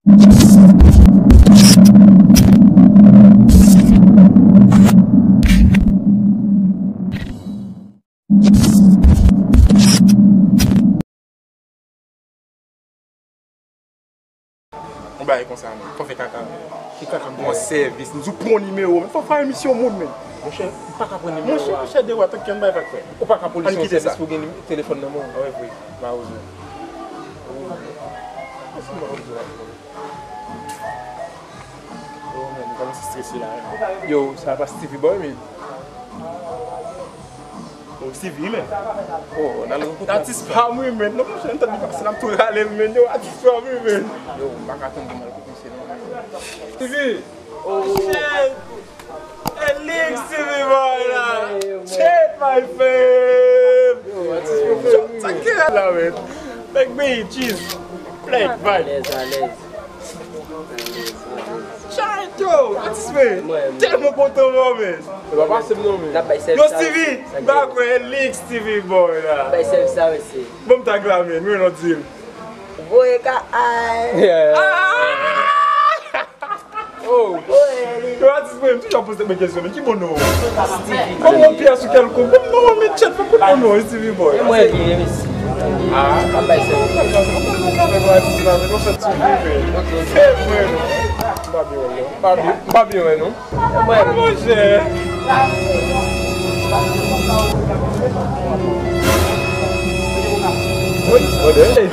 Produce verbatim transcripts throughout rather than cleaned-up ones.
Yon bagay konsa, men. Fò fè kaka, men. Ki kaka m fè? Bon sèvis. M di w pran nimewo, men. Fò fè misyon moun, men. Monchè, m pa ka pran nimewo a. Monchè, monchè, de wata kenn bay fak fè. Ou pa ka polisye yon sèvis pou gen telefòn nan men w. Wi, wi. Mawozo. Oh, men, m kòmanse strese la, men. Yo, sa pa Stevie Boy, men. Oh, Stevie, men. Oh, n al rankontre atis pa m, wi, men. Non, monchè, m tande pase, n ap tou rale l, men. Yo, atis pa m, wi, men. Yo, m pa ka tann pou m al kote misye, non, men. Stevie! Oh, shit! E lik Stevie Boy la! Shit, my fave! Yo, atis pa m, wi. Sa ki la, men? Black Beat, cheese. Black vibe. Alèz, alèz. Chaito, atis men. Tèlman kontan mwen, men. E pa pase m non, men. Yo, Stevie, m pa kwè, e lik Stevie Boy la. Bay sèvis la, mesye. Bon, m tag la, men, mwen lòt di l. Voye ka ay. Yeah. Ah! Oh. Yo, atis mwen, m toujou ap poze mwen kesyon, men ki bon non? Stevie. Ban m yon pyès ou kèlkonk. Ban m non, men tchèt, ban m bon non, Stevie Boy. E mwen li ye, mesye. Ah. Ap bay sèvis. Mwen atis la, men nou fè ti vive. E mwen. M pa byen wè non. M pa byen, m pa byen wè non. E mwen li. Monchè. Wi, wi.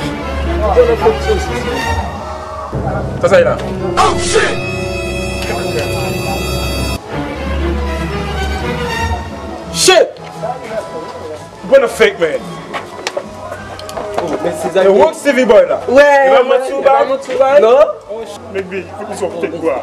Sa sa ye la? Oh, shit! Shit! What the fake, man? Oh, men se sa. E wòk Stevie Boy la. Wè, e pa manti ou bay? Non. Maybe, fòk ou sòti tèt bwa.